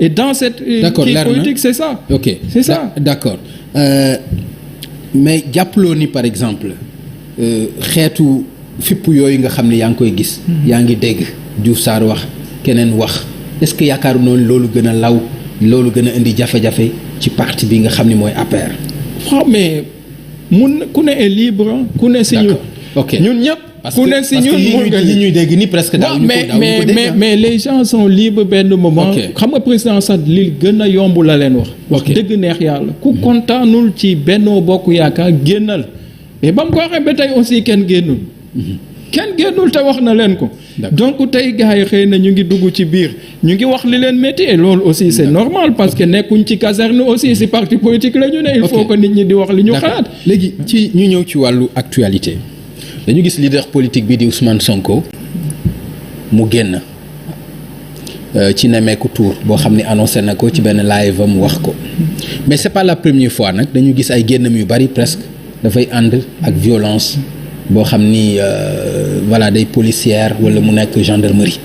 et dans cette politique c'est ça. ok c'est ça d'accord mais jàppaloo ni par exemple xeetu fipp yooyu nga xam ne yaa ngi koy gis. yaa ngi dégg Diouf Sarr wax keneen wax est-ce que yaakaaru noonu loolu gën a law loolu gën a indi jafe-jafe ci parti bi nga xam ne mooy APR. waaw mais ku ne est libre ku ne si ñun. ok ñun ñëpp. ku ne si ñun li ñuy dégg ni presque daaw ñu ko mais les gens sont libres benn moment. xam nga président sax li gën a yomb la leen wax. wax dëgg neex yàlla ku kontaanul ci Benno Bokk Yaakaar génnal mais ba mu ko waxee ba tey aussi kenn génnul. kenn génnul te wax na leen ko. donc tey gars yi xëy na ñu ngi dugg ci biir ñu ngi wax li leen métti et loolu aussi c'est normal parce que nekkuñ ci caserne aussi si parti politique la ñu ne. il faut que nit ñi di wax li ñu xalaat. léegi ci ñu ñëw ci wàllu actualité dañu gis leader politique bi di Ousmane Sonko mu génn ci nemmeeku tour boo xam ne annoncé na ko ci benn live am wax ko mais c'est pas la première fois nag dañu gis ay génnam yu bari presque dafay ànd ak violence. boo xam ni voilà day policière wala mu nekk gendarmerie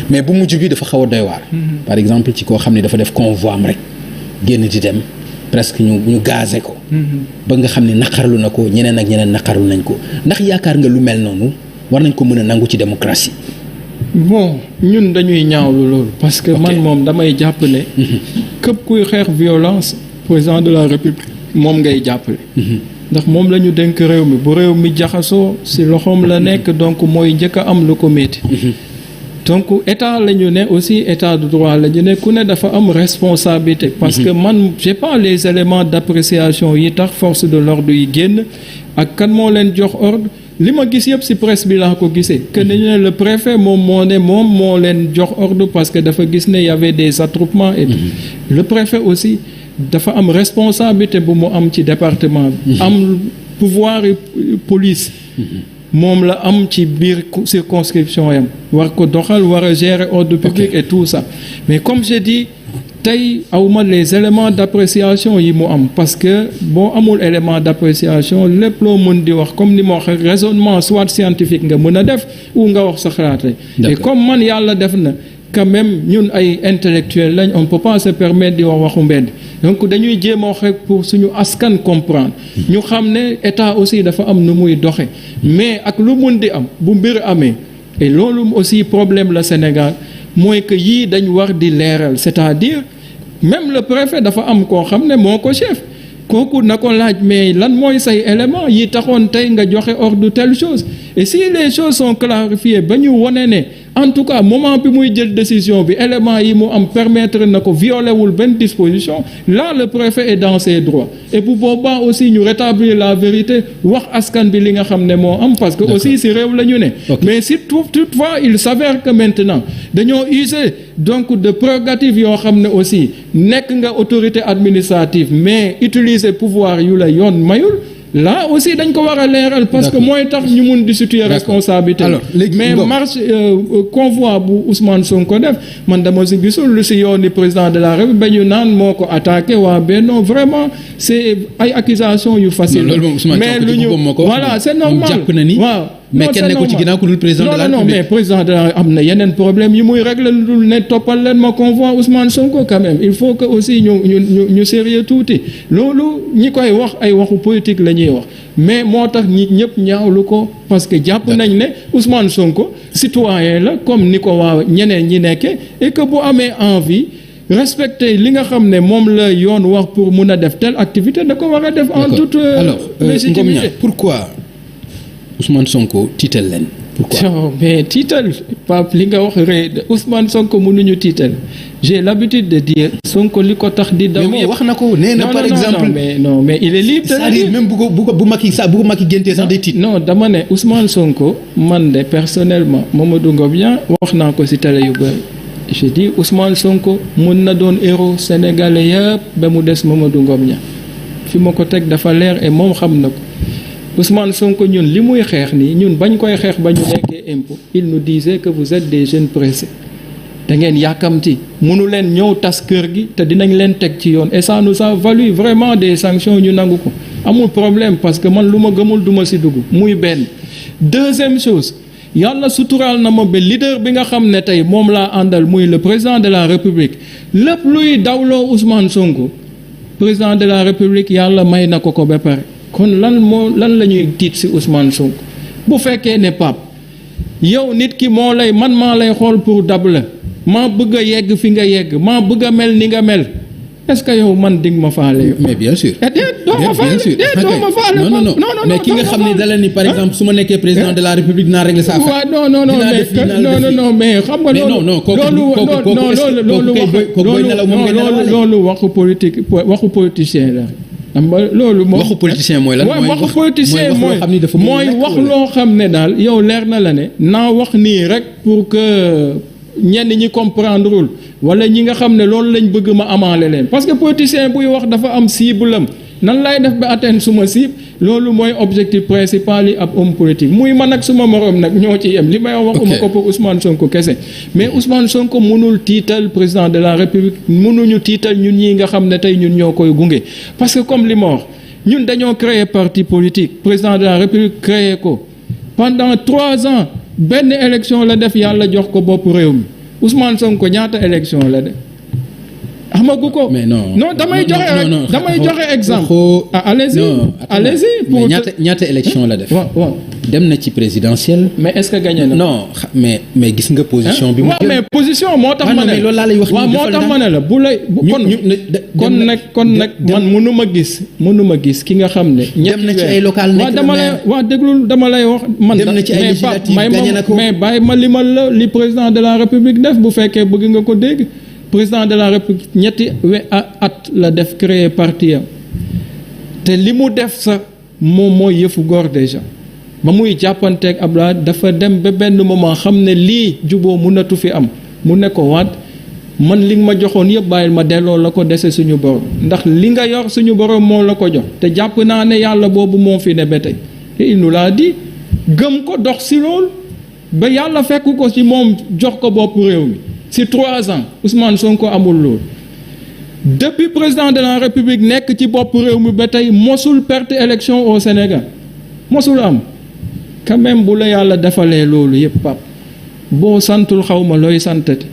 mais bu mujj bi dafa xaw a doy waar. par exemple ci koo xam ni dafa def convoi am rek génn di dem presque ñu gazé ko. ba nga xam ni naqarlu na ko ñeneen ak ñeneen naqarlu nañ ko ndax yaakaar nga lu mel noonu war nañ ko mën a nangu ci démocratie. bon ñun dañuy ñaawlu loolu. parce que man moom damay jàppale. képp kuy xeex violence président de la république moom ngay jàppale. ndax moom la ñu dénk réew mi bu réew mi jaxasoo ci loxoom la nekk donc mooy njëkk a am lu ko métti. donc état la ñu ne aussi état de droit la ñu ne ku ne dafa am responsabilité. parce que man j'ai pas les éléments d'appréciation yi tax force de l'ordre yi génn ak kan moo leen jox ordre li ma gis yëpp ci presse bi laa ko gisee. que dañu ne le préfet moom moo leen jox ordre parce que dafa gis ne y avait des attroupements et tout. Le préfet aussi. dafa am responsabilité bu mu am ci département bi. am pouvoir police. moom la am ci biir circonscription yam war ko doxal war a gérer ordre public et tout ça mais comme je dis tey awma les éléments d'appréciation yi mu am parce que boo amul élément d'appréciation lépp loo mën di wax comme ni ma wax raisonnement soit scientifique nga mën a def ou nga wax sa xalaat rek et comme man yàlla def na quand même ñun ay intellectuels lañ on peut pas se permettre di wax waxu mbedd donc dañuy jéem a wax rek pour suñu askan comprendre ñu xam ne état aussi dafa am nu muy doxe mais ak lu mun di am bu mbir amee et loolu aussi problème la Sénégal mooy que yii dañ war di leeral c'est-à-dire même le préfet dafa am koo xam ne moo ko chef kooku na ko laaj mais lan mooy say élément yi taxoon tey nga joxe ordre de telle chose et si les choses sont clarifiées ba ñu wone ne en tout cas moment bi muy jël décision bi élément yi mu am permettre na ko violer wul benn disposition là le préfet est dans ses droits et bu boobaa aussi ñu rétablir la vérité wax askan bi li nga xam ne moo am parce que aussi si réew la ñu ne mais si toutefois il s'avère que maintenant dañoo user donc de prérogatives yoo xam ne aussi nekk nga autorité administrative mais utiliser pouvoir yu la yoon mayul là aussi dañ ko war a leeral parce que mooy tax ñu mun di situer responsabilité mais marche convoi bu Ousmane Sonko def man dama si gisul lu si yooni président de la République ba ñu naan moo ko attaqué waa Benno vraiment c'est ay accusations yu facile mais lu ñu voilà c'est normal waaw mais kenn nekkul ci ginnaaw ku dul président de la République. non mais président de la am na yeneen problème yi muy régler lu dul ne toppal leen ma convoi Ousmane Sonko quand même il faut que aussi ñu sérieux tuuti loolu ñi koy wax ay waxu politique la ñuy wax mais moo tax nit ñëpp ñaawlu ko parce que jàpp nañ ne Ousmane Sonko citoyen la comme ni ko waa ñeneen ñi nekkee et que bu amee envie respecter li nga xam ne moom la yoon wax pour mun a def telle activité da ko war a def en toute légitimité. Pourquoi Ousmane Sonko tiital leen. Pourquoi mais tiital Pape li nga wax rek Ousmane Sonko mënuñu tiital j'ai l'habitude de dire Sonko li ko tax di daw. mais wax na ko nee na par exemple mais il est libre. c'est-à-dire même bu Macky géntee sax day tiit. non dama ne Ousmane Sonko man de personnellement Mamadou Ngom wax naa ko ci télé yu bari je dis Ousmane Sonko mun na doon héros sénégalais yëpp ba mu des Mamadou Ngom fi ma ko teg dafa leer et moom xam na ko. Ousmane Sonko ñun li muy xeex nii ñun bañ koy xeex ba ñu nekkee impôt il nous disait que vous êtes des jeunes pressés da ngeen yàkkamti mënu leen ñëw tas kër gi te dinañ leen teg ci yoon et ça nous a valu vraiment des sanctions ñu nangu ko amul problème parce que man lu ma gëmul duma ci dugg muy benn deuxième chose yàlla suturaal na ma ba leader bi nga xam ne tey moom laa àndal muy le président de la république lépp luy dawloo Ousmane Sonko président de la république yàlla may na ko ba pare kon lan la ñuy tiit ci Ousmane Sonko bu fekkee ne Pape yow nit ki moo lay man maa lay xool pour dab la maa bëgg a yegg fi nga yegg maa bëgg a mel ni nga mel est-ce que yow man dig ma faale yow. mais bien sûr. doo ma faale non mais ki nga xam ne dala ni par exemple su ma nekkee président de la république dinaa régler ça. waaw non mais xam nga loolu waxu politicien la. xam nga loolu moom waxu politicien mooy lan waxu politicien mooy wax loo xam ne daal yow leer na la ne naa wax nii rek pour que ñenn ñi comprendrewul wala ñi nga xam ne loolu lañ bëgg ma amaale leen parce que politicien buy wax dafa am cible am nan lay def ba atteindre suma cible loolu mooy objectif principal yi ab homme politique muy man ak suma morom nag ñoo ci yem li may waxuma ko pour Ousmane Sonko kese mais Ousmane Sonko mënul tiital président de la République mënuñu tiital ñun ñi nga xam ne tey ñun ñoo koy gunge parce que comme li ma wax ñun dañoo créer parti politique président de la République créer ko pendant 3 ans benn élection la def yàlla jox ko bopp réew mi Ousmane Sonko ñaata élection la def amagu ko. mais non damay joxe exemple. allez-y pour ñaata élection la def. waaw dem na ci présidentielle. mais est-ce que gagné na. non mais gis nga position bi mu jël. mais position moo tax ma ne loolu laa lay wax. waaw moo tax ma ne la bu lay. kon nag man mënuma gis ki nga xam ne. dem na ci ay local nekk na maire waaw déglul dama lay wax. man dem na ci ay législative gagné na ko mais bàyyi ma limal la li président de la république def bu fekkee bëgg nga ko dégg. président de la république ñetti at la def créer parti am te li mu def sax moom mooy yëfu góor déjà ba muy jàppanteeg Abdoulaye dafa dem ba benn moment xam ne lii juboo mënatu fi am mu ne ko waat man li nga ma joxoon yëpp bàyyil ma delloo la ko dese suñu borom ndax li nga yor suñu borom moo la ko jox te jàpp naa ne yàlla boobu moo fi ne ba tey te il nous l'a dit gëm ko dox si loolu ba yàlla fekk ko ci moom jox ko bopp réew mi. ci 3 ans Ousmane Sonko amul loolu depuis président de la République nekk ci bopp réew mi ba tey mosul perte élection au Sénégal mosul am quand même bu la yàlla defalee loolu yëpp pap boo santul xaw ma looy santati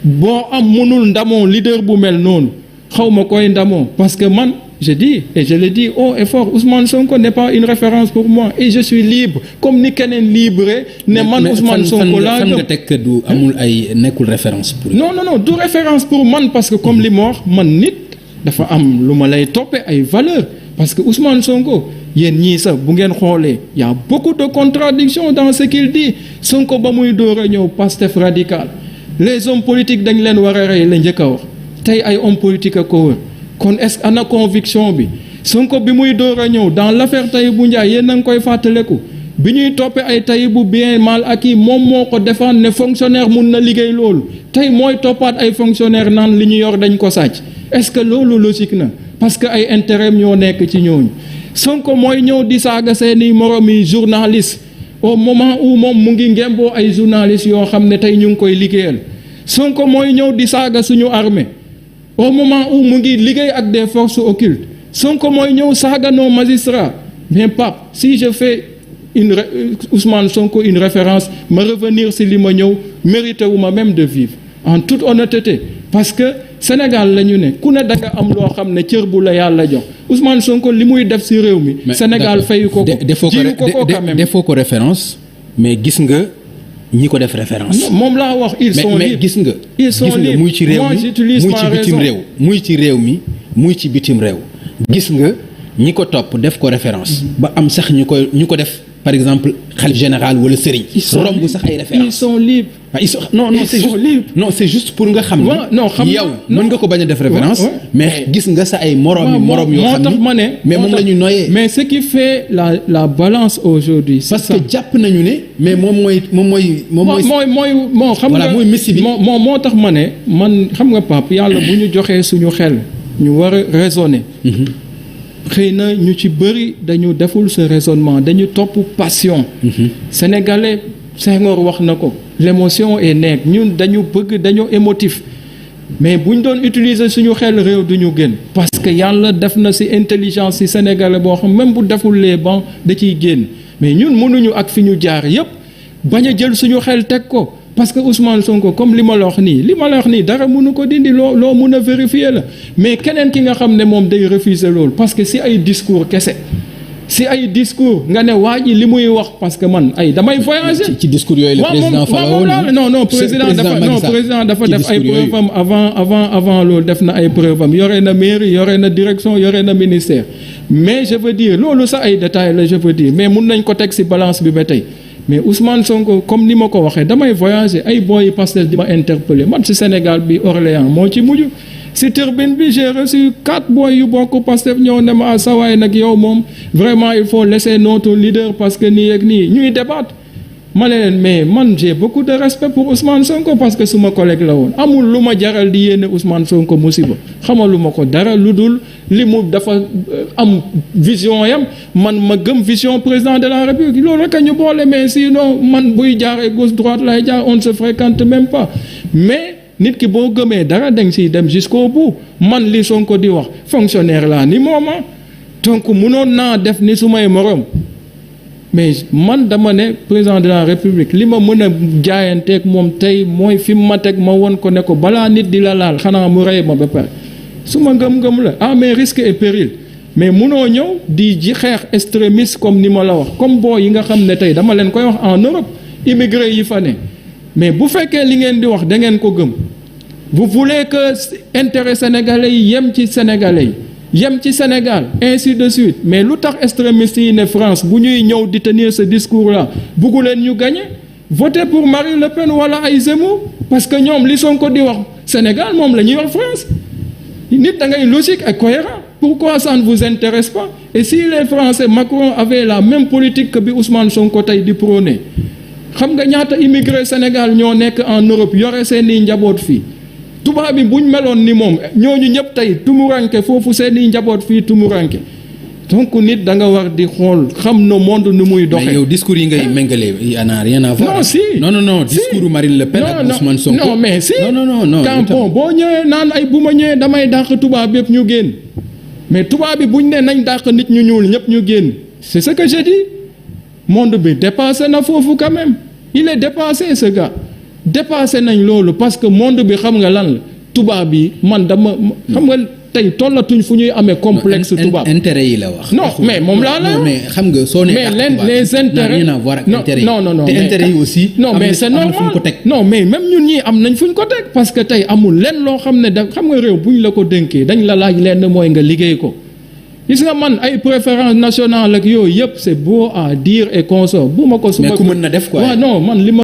boo am mënul ndamoo leader bu mel noonu xaw ma koy ndamoo parce que man je dis et je le dis haut et fort Ousmane Sonko n'est pas une référence pour moi et je suis libre comme ni keneen libre ne man Ousmane Sonko laa fan nga teg du amul ay nekkul référence pour non du référence pour man parce que comme li ma wax man nit dafa am lu ma lay toppee ay valeurs parce que Ousmane Sonko yéen ñii sax bu ngeen xoolee y a beaucoup de contradictions dans ce qu'il dit Sonko ba muy door a ñëw Pastef radical les hommes politiques dañ leen war a rey la njëkk a wax tey ay hommes politiques a ko wër kon est-ce que ana conviction bi Sonko bi muy door a ñëw dans l'affaire Tahibou Ndiaye yéen a ngi koy fàttaleku bi ñuy toppee ay Tahibou bien mal acquis moom moo ko défendre ne fonctionnaire mun na liggéey loolu tey mooy toppaat ay fonctionnaire naan li ñu yor dañ ko sàcc est-ce que loolu logique na parce que ay intérêt ñoo nekk ci ñooñu Sonko mooy ñëw di saaga seeni moroom yi journaliste au moment où moom mu ngi ngemboo ay journalistes yoo xam ne tey ñu ngi koy liggéeyal Sonko mooy ñëw di saaga suñu armée au moment où mu ngi liggéey ak des forces occultes Sonko mooy ñëw saaga nos magistrats mais Pape si je fais Ousmane Sonko une référence ma revenir si li ma ñëw mérité wu ma même de vivre en toute honnêteté parce que Sénégal la ñu ne ku ne danga am loo xam ne cër bu la yàlla jox Ousmane Sonko li muy def si réew mi Sénégal fayu ko jiwu ko quand même defoo ko référence mais gis nga ñi ko def référence. moom laa wax ils sont libres mais gis nga muy ci réew mi muy ci bitim réew muy ci réew mi muy ci bitim réew gis nga ñi ko topp def ko référence ba am sax ñu ko def par exemple khalife général wala sëriñ romb sax ay références ils sont libres non c'est juste pour nga xam ni yow mën nga ko bañ a def référence mais gis nga sa ay moroom yoo xam ni mais moom la ñu noyee mais ce qui fait la balance aujourd'hui parce que jàpp nañu ne mais moom mooy xam nga mooy messie bi moo tax ma ne man xam nga Pape yàlla bu ñu joxee suñu xel ñu war a raisonner xëy na ñu ci bëri dañu deful ce raisonnement dañu topp passion sénégalais Senghor wax na ko l'émotion est née ñun dañu bëgg dañoo émotif mais bu ñu doon utiliser suñu xel réew du ñu gën parce que yàlla def na ci intelligence ci sénégalais boo xam même bu deful les bancs da ciy génn mais ñun mënuñu ak fi ñu jaar yépp bañ a jël suñu xel teg ko parce que Ousmane Sonko comme li ma la wax nii dara mënu ko dindi loo mën a vérifier la mais keneen ki nga xam ne moom day refuser loolu parce que si ay discours kese si ay discours nga ne waa ji li muy wax parce que man damay voyager. ci discours yooyu le président président dafa def ay preuve am avant loolu def na ay preuve am yore na mairie yore na direction yore na ministère mais je veux dire loolu sax ay détails la je veux dire mais mun nañ ko teg ci balance bi ba tey mais Ousmane Sonko comme ni ma ko waxee damay voyager ay boy Pastef di ma interpeller man ci Sénégal bi Orléans moo ci mujj. si turbine bi j'ai reçu 4 boy yu bokk Pastef ñëw ne ma sawaay nag yow moom vraiment il faut laisser notre leader parce que nii ak nii ñuy débattre ma ne leen mais man j'ai beaucoup de respect pour Ousmane Sonko parce que suma collègue la woon amul lu ma jaral di yéene Ousmane Sonko musiba xamalu ma ko dara lu dul li mu dafa am vision yam man ma gëm vision président de la République loolu rek a ñu boole mais sinon man buy jaaree gauche droite lay jaar on ne se fréquente même pas mais nit ki boo gëmee dara danga siy dem jusqu'au bout man li Sonko di wax fonctionnaire laa ni mooma donc munoon naa def ni su may morom mais man dama ne président de la République li ma mën a jaayanteeg moom tey mooy fi mu ma teg ma won ko ne ko balaa nit di la laal xanaa mu rey ma ba pare su ma ngëm-ngëm la mais risque et péril mais munoo ñëw di ji xeex extrémiste comme ni ma la wax comme boo yi nga xam ne tey dama leen koy wax en Europe immigré yi fa ne mais bu fekkee li ngeen di wax da ngeen ko gëm vous voulez que intérêt sénégalais yi yem ci sénégalais yi yem ci Sénégal ainsi de suite mais lu tax extrémistes yi ne France bu ñuy ñëw di tenir ce discours là buggu leen ñu gagner voter pour Marine Le Pen wala ay Zemmour parce que ñoom li Sonko di wax Sénégal moom la ñuy wax France nit da ngay logique et cohérent pourquoi ça ne vous intéresse pas et si les Français Macron avait la même politique que bi Ousmane Sonko tey di prôné xam nga ñaata immigré Sénégal ñoo nekk en Europe yore seeni njaboot fii tubaab bi buñ meloon ni moom ñooñu ñëpp tey tumuranke foofu seeni njaboot fii tumuranke donc nit da nga war di xool xam na monde nu muy doxee. mais yow discours yi ngay méngale y en a rien à voir. non si non discours Marine Le Pen ak Ousmane Sonko. non mais si non quand bon boo ñëwee naan ay bu ma ñëwee damay dàq tubaab yëpp ñu génn mais tubaab bi buñ ne nañ dàq nit ñu ñuul ñëpp ñu génn c'est ce que j'ai dit monde bi dépassé na foofu quand même il est dépassé ce gars. dépassé nañ loolu parce que monde bi xam nga lan la tubaab bi man dama xam nga tey tollatuñ fu ñuy amee complexe tubaab intérêt yi la wax. non mais moom laa la mais xam nga soo nee mais les intérêts rien à voir ak intérêt yi non te intérêt yi aussi. non mais c'est normal non mais même ñun ñii am nañ fu ñu ko teg parce que tey amul lenn loo xam ne da xam nga réew bu ñu la ko dénkee dañ la laaj lenn mooy nga liggéey ko gis nga man ay préférence nationale ak yooyu yëpp c'est beau à dire et consort bu ma ko. su ma mais ku mën na def quoi. waaw non man li ma